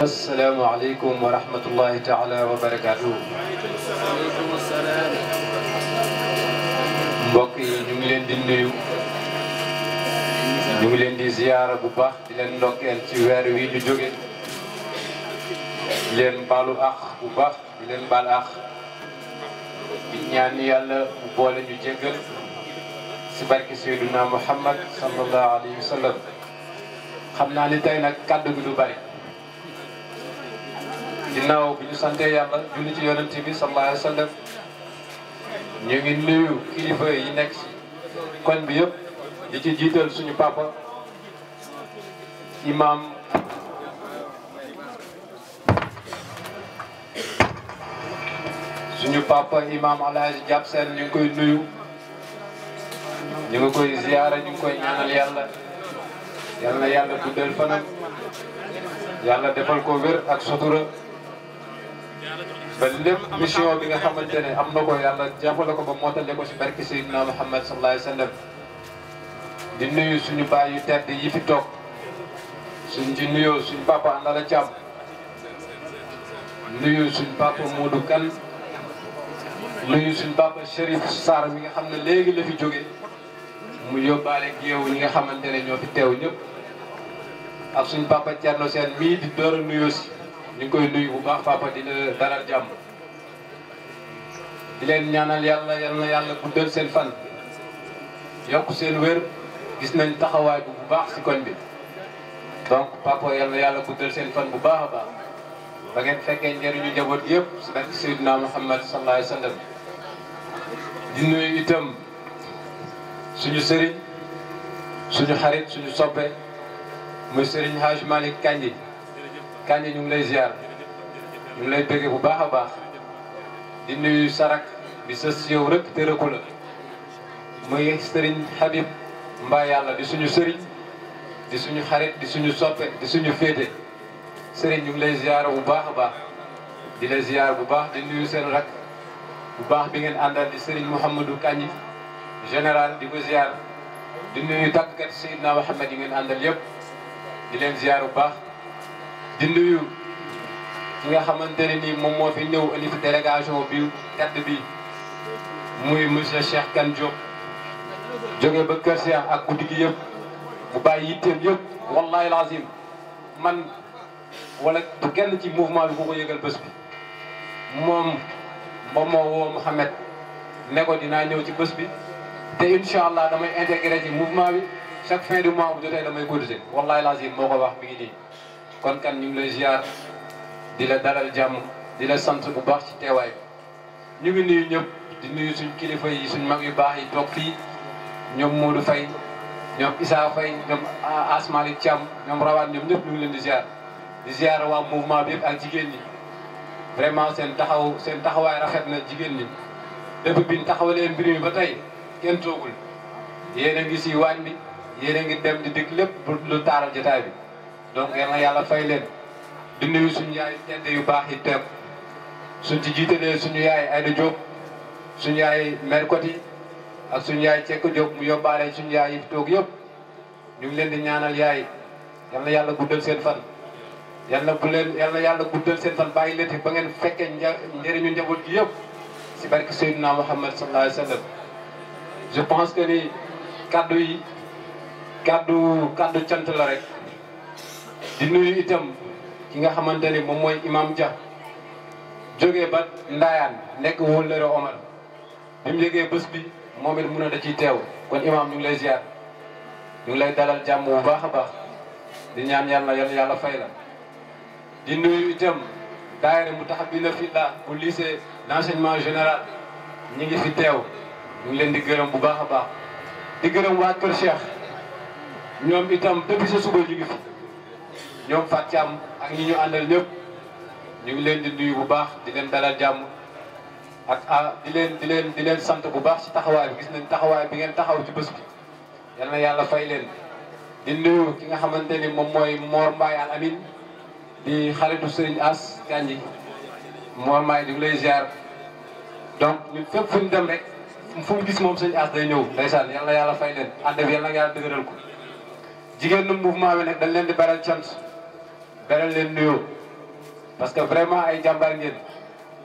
السلام عليكم ورحمة الله تعالى وبركاته. mbokk yi ñu ngi leen di nuyu ñu ngi leen di ziyaara bu baax di leen ndokkeel ci weer wi ñu jóge di leen baalu àq bu baax di leen baal àq di ñaan yàlla mu boole ñu jéggal si barke Seydina Muhammad sallallahu alayhi wa sallam. xam naa ni tey nag kàddu gi du bari ginnaaw bi ñu sante yàlla julli ci yonent bi sallallahu alayhi wa sallam ñu ngi nuyu kilifa yi nekk ci koñ bi yëpp di ci jiital suñu papa imam Alhaji Diab Sène ñu ngi koy nuyu ñu ngi koy ziyaara ñu ngi koy ñaanal yàlla yal na yàlla guddal fanam yàlla defal ko wér ak sutura ba lépp mission bi nga xamante ne am na ko yàlla jàppale ko ba mootale ko si barke Seydina Muhammad sallallahu alayhi wa sallam. di nuyu suñu baay yu tedd yi fi toog suñ ci nuyoo suñu papa Andala Thiam nuyu suñu papa Modou Kane nuyu suñu papa Chérif Sarr mi nga xam ne léegi la fi jóge mu yóbbaale géew ñi nga xamante ne ñoo fi teew ñëpp ak suñu papa Thierno Sène mii di door a nuyoo si ñu ngi koy nuyu bu baax papa di la dalal jàmm di leen ñaanal yàlla yal na yàlla guddal seen fan yokk seen wér gis nañ taxawaay bu baax si koñ bi donc papa yal na yàlla guddal seen fan bu baax a baax ba ngeen fekkee njëriñu njaboot yëpp si barke Seydina Muhammad sallallahu alayhi wa sallam di nuyu itam suñu sëriñ suñu xarit suñu soppe muy sëriñ Haj Malick Kandji ñu ngi lay ziar ñu ngi lay bëgge bu baax a baax di nuyu sarak bi sës yow rek te rëkku la muy sëriñ Habib Mbaye yàlla di suñu sëriñ di suñu xarit di suñu soppe di suñu féete sëriñ ñu ngi lay ziar bu baax a baax di lay ziar bu baax di nuyu seen rak bu baax bi ngeen àndal di sëriñ Mouhamadou Kandji général di ko ziar di nuyu tàggkat Seydina Muhammad yi ngeen àndal yëpp di leen ziar bu baax di nuyu ki nga xamante ne nii moom moo fi ñëw indi fi délégation bi tedd bi muy monsieur Cheikh Kane Diop jóge ba Kër Cheikh ak guddi gi yëpp mu bàyyi yitteem yëpp wallahi lazim man wala du kenn ci mouvement bi bu ko yëgal bés bi moom moo woo Mouhamed ne ko dinaa ñëw ci bés bi te incha allah damay intégré ci mouvement bi chaque fin du mois bu jotee damay cotiser wallahi lazim moo ko wax mi ngi nii kon kan ñu ngi lay ziar di la dalal jàmm di la sant bu baax ci teewaay ñu ngi nuyu ñëpp di nuyu suñ kilifa yi suñ mag yu baax yi toog fii ñoom Modou Faye ñoom Issa Faye ñoom Asmalik Thiam ñoom Rawaan ñoom ñëpp ñu ngi leen di ziar waa mouvement bi yëpp ak jigéen ñi vraiment seen taxawaay rafet na jigéen ñi depuis biñ taxawalee mbir mi ba tey kenn toogul yéen a ngi si waañ bi yéen a ngi dem di dégg lépp lu taaral jotaay bi donc yal na yàlla fay leen di nuyu suñu yaay tedd yu baax yi teew suñ ci jiitalee suñu yaay Aïda Diop suñu yaay mère Koti ak suñu yaay Cekk Diop mu yóbbaale suñu yaay yi toog yëpp ñu ngi leen di ñaanal yaay yal na yàlla guddal seen fan yal na yàlla guddal seen fan bàyyi leen fi ba ngeen fekkee njëriñu njaboot gi yëpp si barke Seydina Muhammad sallallahu alayhi wa sallam je pense que ni kaddu yi kaddu cant la rek di nuyu itam ki nga xamante ni moom mooy imam Dia jógee ba Ndayaan nekk wóllëre Omar bi mu yëgee bés bi moom it mun a da ciy teew kon imam ñu ngi lay ziar ñu ngi lay dalal jàmm bu baax a baax di ñaan yàlla fay la di nuyu itam daayira Moutahabina Fillah bu lycée d'enseignement général ñi ngi fi teew ñu ngi leen di gërëm bu baax a baax di gërëm waa Kër Cheikh ñoom itam depuis sa suba ñu ngi fi ñoom Fatou Thiam ak ñi ñu àndal ñëpp ñu ngi leen di nuyu bu baax di leen dalal jàmm ak di leen sant bu baax ci taxawaay bi gis nañ taxawaay bi ngeen taxaw ci bés bi yal na yàlla fay leen di nuyu ki nga xamante ni moom mooy Mor Mbaye Al Amin di xaritu Serigne As Kandji Mor Mbaye ñu ngi lay ziar donc ñun fépp fu ñu dem rek fu mu gis moom Serigne As day ñëw ndeysaan yal na yàlla fay leen ànd bi yal na yàlla dëgëral ko jigéen ñi mouvement bi nag dañ leen di beral cant beral leen nuyoo parce que vraiment ay jàmbaar ngeen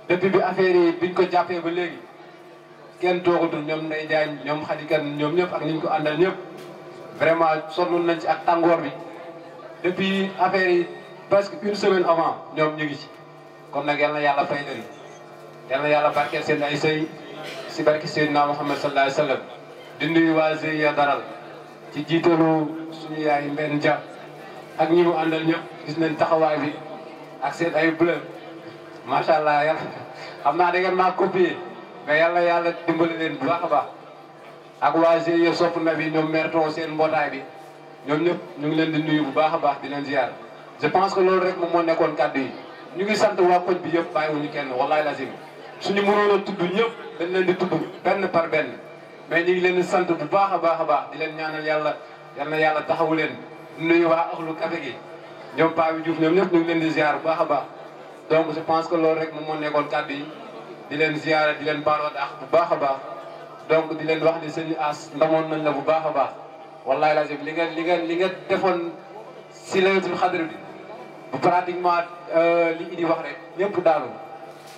depuis bi affaire yi biñ ko jàppee ba léegi kenn toogatul ñoom Ndeye Diagne ñoom Khadikan ñoom ñëpp ak ñu ko àndal ñëpp vraiment sonnoon nañ ci ak tàngoor bi depuis affaire yi presque une semaine avant ñoom ñu ngi ci kon nag yal na yàlla fay leen yal na yàlla barkeel seen ay sëy si barke Seydina Muhammad sallallahu alayhi wa sallam di nuyu waa GIE Daral ci jiitalu suñu yaay Mbène Dia ak ñi mu àndal ñëpp gis nañ taxawaay bi ak seen ay bleu macha allah yàlla xam naa da ngeen maa copier mais yàlla dimbali leen bu baax a baax ak waa GIE Sopp na bi ñoom merton seen mbootaay bi ñoom ñëpp ñu ngi leen di nuyu bu baax a baax di leen ziar je pense que loolu rek moom moo nekkoon kàddu yi ñu ngi sant waa koñ bi yëpp bàyyiwuñu kenn wallahi lazim suñu mënoon a tudd ñëpp dañ leen di tudd benn par benn mais ñu ngi leen di sant bu baax a baax di leen ñaanal yal na yàlla taxawu leen nuyu waa axlu café gi ñoom Paa bi Diouf ñoom ñëpp ñu ngi leen di ziar bu baax a baax donc je pense que loolu rek moom moo nekkoon kàddu yi di leen ziar di leen baaloo ak bu baax a baax donc di leen wax ni sëñ As ndamoon nañ la bu baax a baax wallahi lazim li nga defoon si laylatul xadr bi bu pratiquement li Idi wax rek ñëpp daanu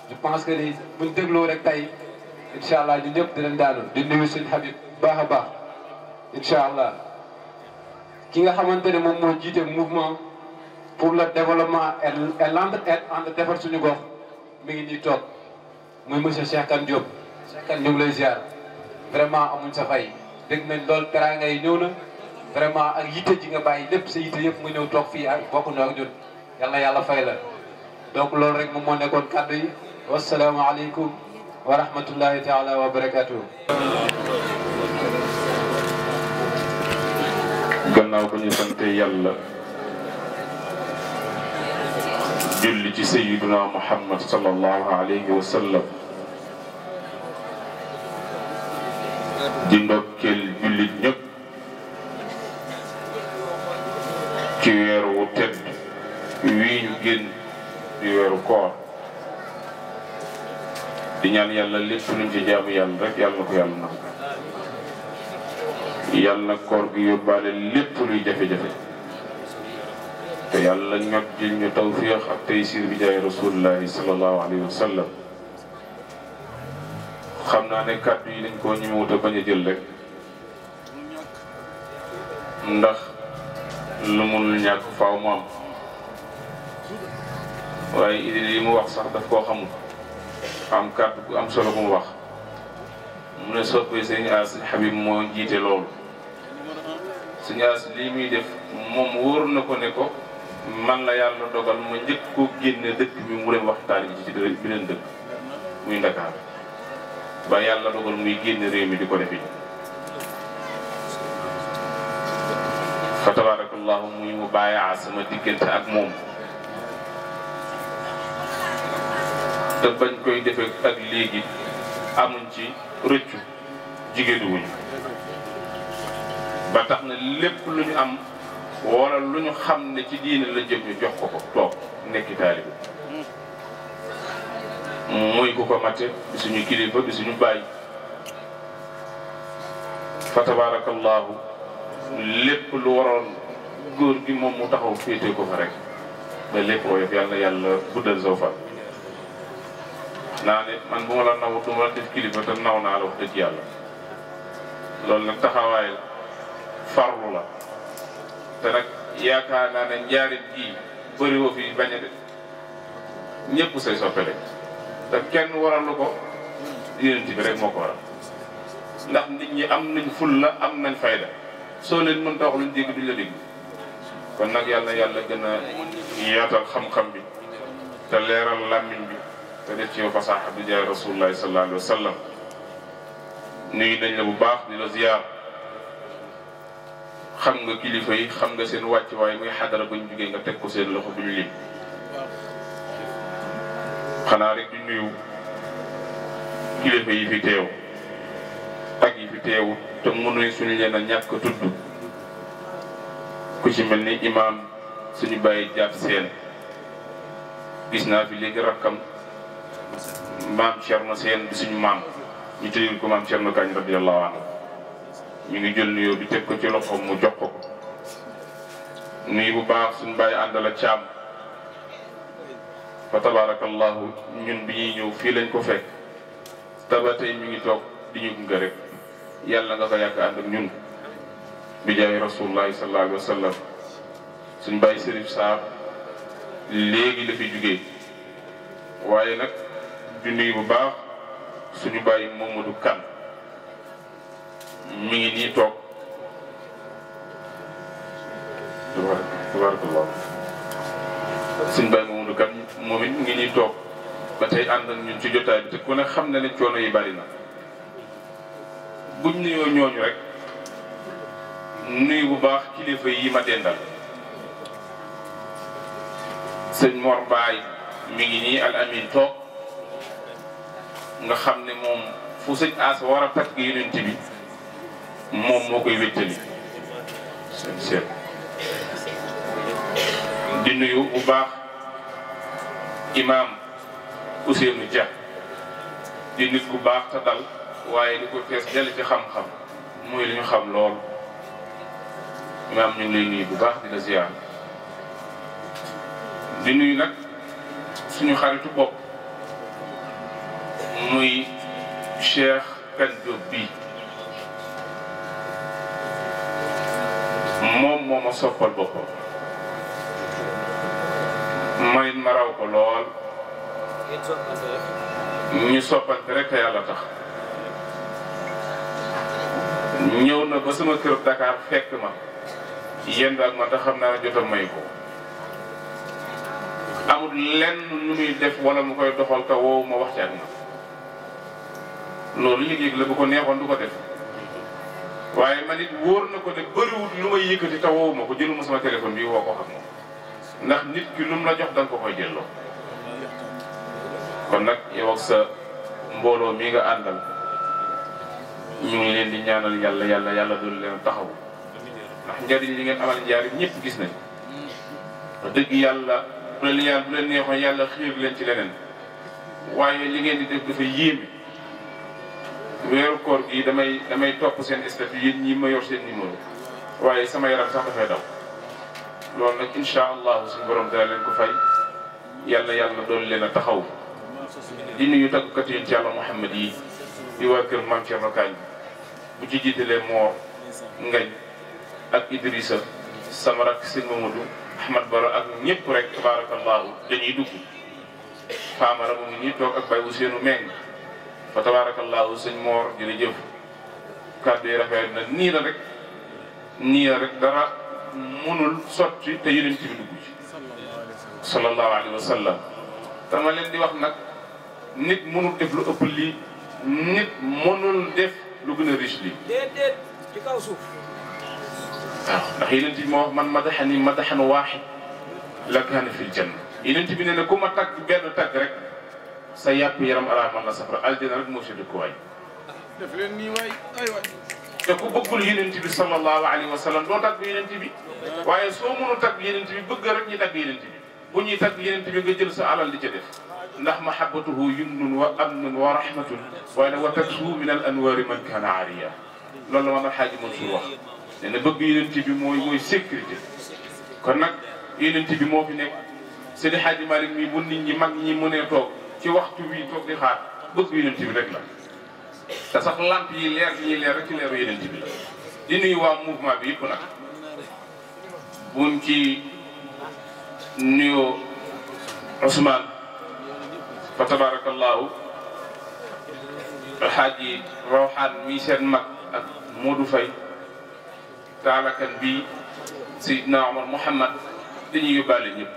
je pense que ni buñ dégloo rek tey incha allah ñu ñëpp dinañ daanu di nuyu sëñ Habib baax a baax incha allah ki nga xamante ne moom moo jiite mouvement pour le développement et l'entraide entre defar suñu gox mi ngi ñuy toog muy monsieur Cheikh Kane Diop Cheikh Kane ñu ngi lay ziar vraiment amuñ sa fay dégg nañ lool teraanga yi ñëw na vraiment ak yitte ji nga bàyyi lépp sa yitte yëpp nga ñëw toog fii ak bokk na ak ñun yal na yàlla fay la donc loolu rek moom moo nekkoon kàddu yi wasalaamaaleykum wa rahmatullahi taala wa barakatuh. gannaaw ba ñu sante yàlla julli ci sayyiduna Muhammad sallallahu alayhi wa sallam di ndokkeel jullit ñëpp ci weeru wu tedd wii ñu génn di weeru koor di ñaan yàlla lépp luñ ci jaamu yàlla rek yàlla na ko yàlla na yàlla na koor gi yóbbaale lépp luy jafe-jafe te yàlla ñot ji ñu tawfiix ak taysiir bi jaay rasulullahi sallallahu alayhi wa sallam. xam naa ne kàddu yi dañ koo ñemewut a bañ a jël rek ndax lu munul ñàkk faaw mu am waaye idée li mu wax sax daf koo xamul am kàddu bu am solo bu mu wax mu ne soppee sëñ As Habib moo jiite loolu sëñ As lii muy def moom wóor na ko ne ko man la yàlla dogal ma njëkk ko génne dëkk bi mu dem waxtaan ji ci beneen dëkk muy Ndakaar ba yàlla dogal muy génn réew mi di ko defi fa tabarakallahu muy mu bàyyi sama diggante ak moom te bañ koy defee ak léegi amuñ ci rëccu jigéenu wuñ ba tax na lépp lu ñu am wala lu ñu xam ne ci diine la jëm ñu jox ko ko toog nekki taalibe muy ku ko mate di suñu kilifa di suñu bàyyi fa tabarakallahu lépp lu waroon góor gi moom mu taxaw féete ko fa rek ba lépp woyof yàlla na yàlla guddal soo fa naa ne man bu ma la naw du ma la def kilifa te naw naa la wax dëgg yàlla loolu nag taxawaay la farlu la te nag yaakaar naa ne njaarit gii bëri woo fi bañ a def ñëpp say soppele te kenn waralu ko yonent bi rek moo ko waral ndax nit ñi am nañ fulla am nañ fayda soo leen mën ta wax luñ dégg duñ la dégg kon nag yàlla yàlla gën a yaatal xam-xam bi te leeral làmmiñ bi te def ci yow fasaaxa bi jaay rasulullahi sallallahu alayhi wa sallam nuyu nañ la bu baax di la ziyaar xam nga kilifa yi xam nga seen wàcc waaye muy xadara buñ jugee nga teg ko seen loxo duñ lim xanaa rek di nuyu kilifa yi fi teew ak yi fi teew te mënuñ suñu leen a ñàkk tudd ku ci mel ni imaam suñu bàyyi jàpp seen gis naa fi léegi rakkam maam Thierno Seen di suñu maam ñu tëjul ko maam Thierno Kañ radiyallahu anhu ñu ngi jël nuyoo bi teg ko ci loxoom mu jox ko nuyu bu baax suñu bàyyi àndal ak caam fa tabarakallahu ñun bi ñuy ñëw fii lañ ko fekk taba tey ñu ngi toog di ñu gunge rek yàlla nga ko yàgg ànd ak ñun bi jaay rasulullahi sallallahu alayhi wa sallam suñ bàyyi Sërif Sarr léegi la fi jugee waaye nag di nuyu bu baax suñu bàyyi Momadou Kan mi ngi nii toog tabarakallah suñu bàyyi Momadou Kan moom it mi ngi nii toog ba tey ànd ak ñun ci jotaay bi te ku ne xam na ne coono yi bari na buñ nuyoo ñooñu rek nuyu bu baax kilifa yi ma dendal sëñ Mor Baay mi ngi nii al amin toog nga xam ne moom fu sëñ As war a takk yonent bi moom moo koy wéttali seen seet di nuyu bu baax imaam Ousseynou Dia di nit ku baax te dal waaye di ko fees jël ci xam-xam muy li ñu xam lool imaam ñu ngi lay nuyu bu baax di la ziar di nuyu nag suñu xaritu bopp muy Cheikh Kane Diop bii moom moo ma soppal boppam man ma raw ko lool ñu soppante rek te yàlla tax ñëw na ba sama kër Dakar fekk ma yend ak ma te xam naa ne jotam may ko amul lenn lu muy def wala mu koy doxal te woowu ma wax ci ak ma loolu yëg-yëg la bu ko neexoon du ko def waaye man it wóor na ko ne bëriwut lu may yëkkati te woowu ma ko jëluma sama téléphone bi woo ko xam moom ndax nit ki lu mu la jox da nga ko koy jëlloo kon nag yow ak sa mbooloo mi nga àndal ñu ngi leen di ñaanal yàlla doon leen taxaw ndax njariñ li ngeen amal njariñ ñëpp gis nañ wax dëgg yàlla bu leen neexoon yàlla xiir leen ci leneen waaye li ngeen di def dafa yéeme weeru koor gi damay topp seen statut yéen ñi ma yor seen numéro waaye sama yaram sax dafay daw loolu nag incha allahu suñu borom dana leen ko fay yàlla doon leen a taxaw di nuyu tàggkat yi ci yàlla Muhammad yi di waa kër Maam Cerno Kañ bu ci jiitalee Moor Ngañ ak Idrissa sama rak sëñ Mamadou Ahmad Baro ak ñëpp rek tabarakallahu dañuy dugg Famara mu ngi nii toog ak Baye Ousseynou Meng fa tabarakallahu sëñ Moor jërëjëf kàddu yi rafet na nii la rek dara mënul sotti te yonent bi dugg ci sallallahu alayhi wa sallam dama leen di wax nag nit mënul def lu ëpp lii nit mënul def lu gën a riche lii déedéet ci kaw suuf waaw ndax yonent bi moo wax man madaxani madaxan waaxid la kaana fil janna yonent bi ne ku ma tagg benn tagg rek sa yàpp yaram araamal na safara aljana rek moo si dëkkuwaay def leen nii waay ay waay te ku bëggul yonent bi sallallahu alayhi wa sallam doo tagg yonent bi waaye soo mënu tagg yonent bi bëgg rek ñi tagg yonent bi bu ñuy tagg yonent bi nga jël sa alal di ca def ndax mahabbatuhu yumnun wa amnun wa rahmatun waaye nag wa taksu min al anwaari man kaana aariya loolu la ma Xaaji Mansour wax nee na bëgg yonent bi mooy sécurité kon nag yonent bi moo fi nekk Seydi Xaaji Malick mi bu nit ñi mag ñi mënee toog ci waxtu wi toog di xaar bëgg yonent bi rek la te sax lamp yi leer yi leer rek ci leeru yonent bi la di nuyu waa mouvement bi yëpp nag buñ ci nuyoo Ousmane fa tabarakallahu alxaaji Rawxaan mi seen mag ak Modou Faye taalakan bi Seydina Omar Mouhamad dañuy yóbbaale ñëpp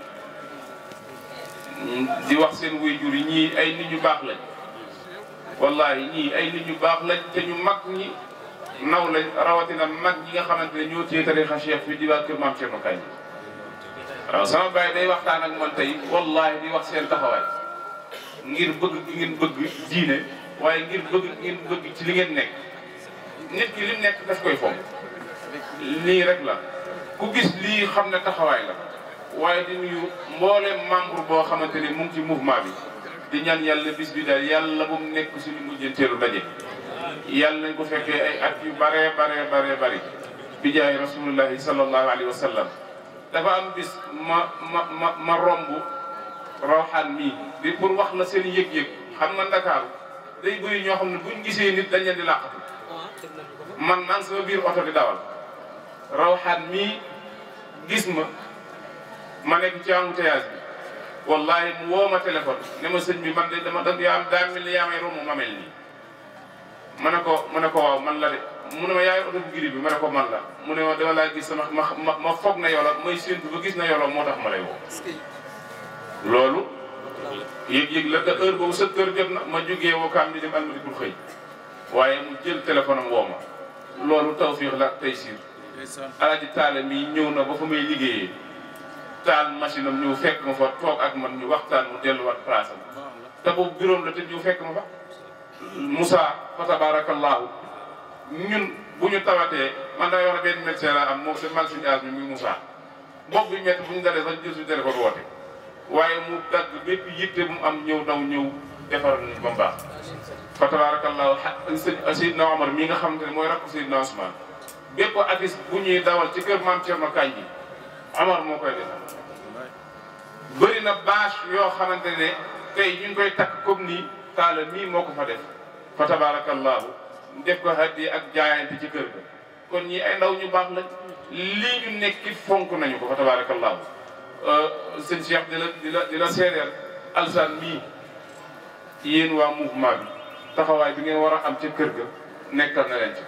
di wax seen waajur yi ñii ay nit ñu baax lañ wallahi ñii ay nit ñu baax lañ te ñu mag ñi naw lañ rawatina mag ñi nga xamante ne ñoo téye tarixa Cheikh fi di waa kër Maam Cerno Kañ waaw sama baay day waxtaan ak man tey wallahi di wax seen taxawaay ngir bëgg gi ngeen bëgg diine waaye ngir bëgg ngeen bëgg ci li ngeen nekk nit ki li nekk daf koy fonk lii rek la ku gis lii xam ne taxawaay la waaye di nuyu mboolem membre boo xamante ni mu ngi ci mouvement bi di ñaan yàlla bis bi daal yàlla bu mu nekk suñu mujjanteelu daje yàlla nañ ko fekkee ay at yu bare bari bi jaay rasulullahi sallallahu alayhi wa sallam dafa am bis ma romb Rawxaan mii di pour wax la seen yëg-yëg xam nga Ndakaaru day bëri ñoo xam ne buñ gisee nit dañ leen di làqatu man naan sama biir oto di dawal Rawxaan mii gis ma nekk ci embouteillage bi wallahi mu woo ma téléphone ne ma sëñ bi man de dama daa mel ni yaa may romb ma mel nii ma ne ko waaw man la de mu ne ma yaay oto bu giri bi ma ne ko man la mu ne ma dama laa gis sama ma foog na yow la may séntu ba gis na yow la moo tax ma lay woo loolu yëg-yëg la te heure boobu 7 heures jot na ma jógee wookaam di dem almadi pour xëy waaye mu jël téléphone am woo ma loolu tawfiix la tey siir Alaaji Taala mi ñëw na ba fa may liggéeyee taal machine am ñëw fekk ma fa toog ak man ñu waxtaan mu delluwaat place am te boobu bureau la te ñëw fekk ma fa Moussa fa tabarakallahu ñun bu ñu tawatee man da wax benn médecin la am moom c'est mal suñu âge bi muy Moussa bopp bi métti bu ñu dalee sax jël suñu téléphone woote waaye mu dagg bépp yitte bu mu am ñëw daw ñëw defar nañ ba mu baax fa tabarakallahu Seydina Omar mii nga xamante ne mooy rakku Seydina Ousmane bépp affiche bu ñuy dawal ci kër Maam Cerno Kañ ji Omar moo koy def bëri na bâche yoo xamante ne tey ñu ngi koy takk comme nii Taala mii moo ko fa def fa tabarakallahu def ko hadiya ak jaayante ci kër ga kon ñii ay ndaw ñu baax lañ lii ñu nekk fonk nañu ko fa tabarakallahu sëñ Cheikh di la seereel alsaan mii yéen waa mouvement bi taxawaay bi ngeen war a am ca kër ga nekkal na leen ci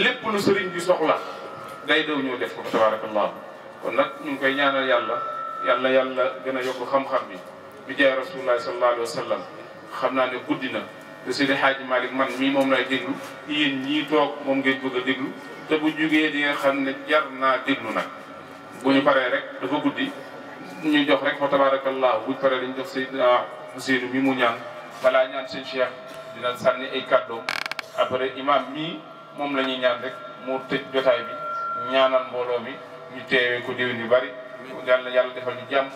lépp lu sëriñ bi soxla day daw ñëw def ko fa tabarakallahu kon nag ñu ngi koy ñaanal yàlla yàlla yàlla gën a yokk xam-xam bi jaay rasulullahi sallallahu alayhi wa sallam xam naa ne guddi na te Seydi Hadji Malick man mii moom lay déglu yéen ñii toog moom ngeen bëgg a déglu te bu jugee di nga xam ne jar naa déglu nag bu ñu paree rek dafa guddi ñu jox rek fa tabarakallah buñ paree dañ jox Seydina Ousseynou mi mu ñaan balaa ñaan seen Cheikh dina sànni ay kàddoom après imam mii moom la ñuy ñaan rek mu tëj jotaay bi ñaanal mbooloo mi ñu teewee ko déwén yu bari yàlla defal ñu jàmm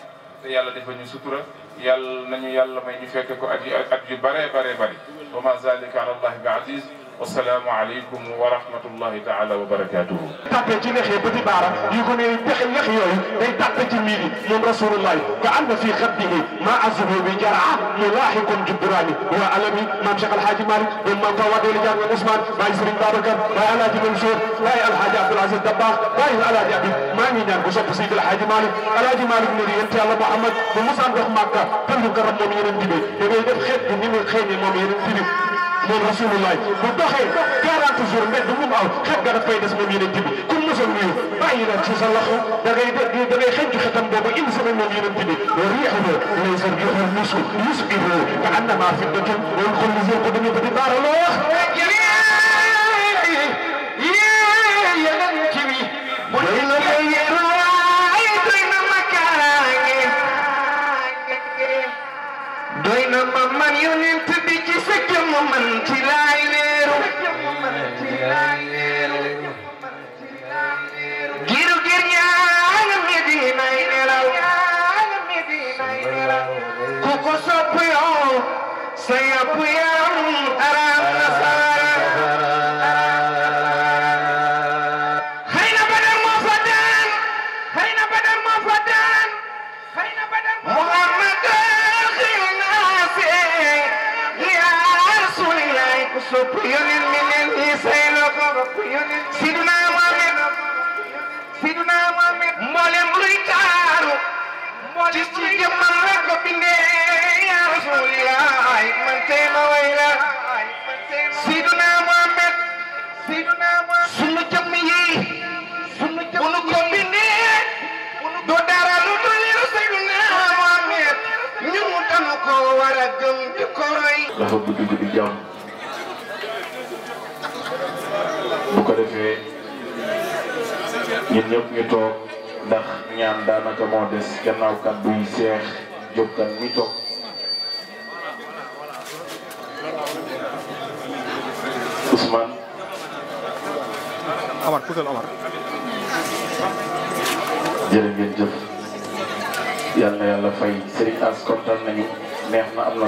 te yàlla defal ñu sutura yàlla nañu yàlla may ñu fekk ko at yu bare bari wa ma zalika ala allahi bi aziz wassalaamu aleykum wa rahmatullahi taala wa barakatuhu tàppee ci lex yi bëti baara yu ko ne pexe lex yooyu day tàppe ci miir yi moom rasulullah ka ànd fii xaddihi ma azuhu bi jaraa mulaahiqun jubburaani wa alami maam Cheikh Alhaaji Malick doon maam Fawa Deli Diagne Ousmane Baye Serigne Babacar Baye Alhaaji Mansour Baye Alhaaji Abdoul Aziz Dabakh Baye Alhaaji Abib maa ngi ñaan ko sopp Seydi Alhaaji Malick Alhaaji Malick ne di yonent Yàlla Muhammad bu musaan dox Màkka tëndu garam moom yeneen dibe da ngay def xeet bi ni mu xeeñee moom yeneen dibe moom rasulullah bu doxee 40 jours mbedd mu aw xet ga daf koy des moom yeneen tibi ku mosal nuyu bàyyi la ci sa loxo da ngay xencu xetam boobu indi sama moom yeneen tibi riixuhu laysa riixul musu yusbihu ka annama fiddatun wal xulli zil ko dañu bëti baara loo wax yeneen tibi doy na waay doy na makaange doy na ma man yeneen tibi ci sa jëmm man ci laay leeru giru gir ñaanga Medina ay nelaw ku ko sopp yow sa yàpp yaram araam na sara xëy na Badar moo fa daan xëy na Badar moo fa daan xëy na Badar Muhammad sopp yonent mi nen ñi say loxo Sidina Muhammad mboolem luy taaru ci jëmmam la ko bindee ya Rasulillah man tey ma way la Sidina Muhammad sunu jëmm yi bu nu ko bindee do dara lu dul Sidina Muhammad ñu dañu ko war a gëm di ko roy dafa guddi jàmm bu ko defee ñun ñëpp ñu toog ndax ñaan daanaka moo des gannaaw kàddu yi Seex Jóob kan mi toog Ousmane Omar puusal Omar jërë ngeen jëf yal na yàlla fay Serigne As kontaan nañu neex na am na